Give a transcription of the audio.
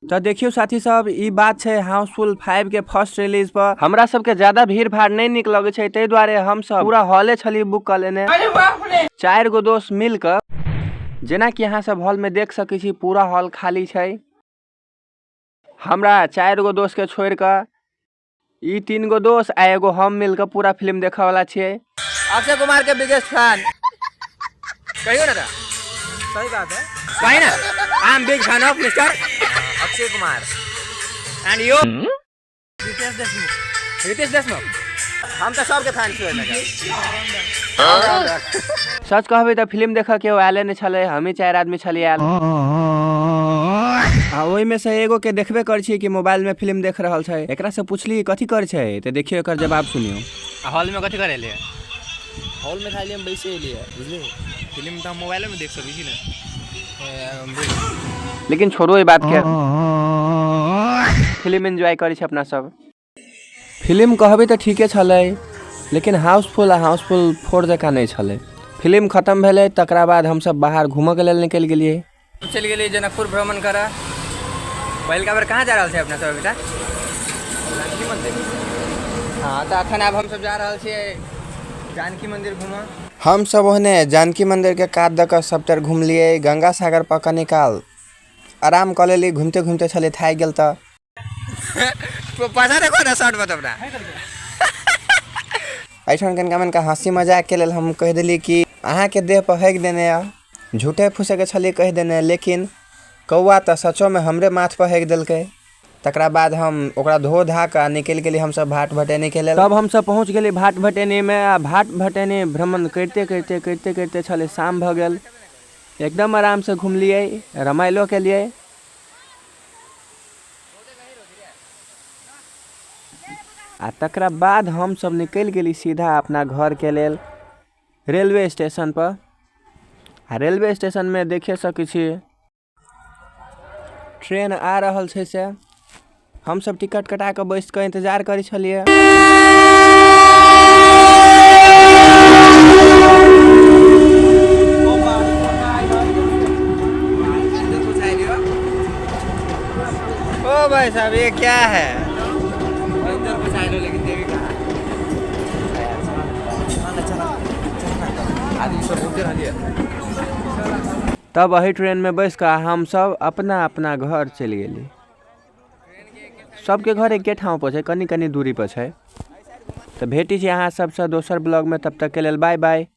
तऽ देखियौ साथी सब, ई बात छै हाउसफुल 5 के फर्स्ट रिलीज पर। हमरा सबके ज्यादा भीड़ भाड़ नहि नीक लगै छै, ताहि दुआरे हमसब पूरा हॉले छली बुक कऽ लेने। 4 गो दोस्त मिल कऽ, जेनाकि अहाँ सब हॉल में देख सकै छी पूरा हॉल खाली छै। हमरा 4 गो दोस्त के छोड़ि कऽ ई 3 गो दोस्त आ एगो हम मिल कऽ पूरा फिल्म देखऽ वाला छियै। अक्षय कुमार के बिगेस्ट फैन कहियो ना, सही बात है। कही ना, I am big fan of mister Akshay Kumar and you Ritesh Deshmukh. Ritesh Deshmukh, हम तऽ सबके फैन छियै। सच कहबै तऽ फिल्म देखऽ केओ आयले नहि छलै, हमही 4 आदमी छलियै आयल। आ ओहिमे से एगो के देखबे करै छियै कि मोबाइल में फिल्म देख रहल छै। एकरा से पुछली कथी करै छै, तऽ देखियौ एकर जवाब सुनियौ। आ हॉल में कथी करै एलियै? हॉल में खाली हम बैसे एलियै, बुझलियै? फिल्म तऽ हम मोबाइले में देख सकै छी ने। लेकिन छोड़ू एहि बात के, फिल्म एंजॉय करै छै अपना सब। फिल्म कहबै तऽ ठीके छलै, लेकिन हाउसफुल आ हाउसफुल 4 जकाँ नहि छलै। फिल्म खतम भेलै तकरा बाद हमसब बाहर घूमऽके लेल निकलि गेलियै। चलि गेलियै जनकपुर भ्रमण करऽ। पहिलका बेर कहाँ जा रहल छै अपना सब बेटा? जानकी मंदिर। हाँ, तऽ अखन आब हमसब जा रहल छियै जानकी मंदिर घूमऽ। हमसब ओहने जानकी मंदिर के कात दऽ कऽ सबतर घुमलियै। गंगा सागर पर कनी काल आराम कऽ लेलियै, घुमिते घुमिते छलियै थाकि गेल तऽ। पैसा देखो ना शर्ट में अपना। एहिठाम कनिका मनिका हँसी मजाक के लेल हम कहि देलियै कि अहाँके देह पर हगि देने यऽ, झूठे फूसे के छलियै कहि देने, लेकिन कौआ तऽ सचोमे हमरे माथ पर हगि देलकै। तकरा बाद हम ओकरा धो धा कऽ निकलि गेलियै हमसब भाट भटेनीके लेल। तब हमसब पहुँच गेलियै भाट भटेनीमे आ भाट भटेनी भ्रमण करिते करिते करिते करिते छलै शाम भऽ गेल। एकदम आरामसँ घुमलियै, रमाइलो केलियै। आ तकरा बाद हमसब निकलि गेली सीधा अपना घरके लेल रेलवे स्टेशन पर। आ रेलवे स्टेशनमे देखिए सकै छी ट्रेन आ रहल छै, से हमसब टिकट कटा कऽ बैस कऽ इंतजार करै छलियै। ओ भाई साहब, ये क्या है? तब एही ट्रेनमे बैस कऽ हमसब अपना अपना घर चलि गेली। सबके घर एके ठाम पर छै, कनी कनी दूरी पर छै। तऽ भेटै छी अहाँ सबसँ दोसर ब्लॉगमे, तब तकके लेल बाय बाय।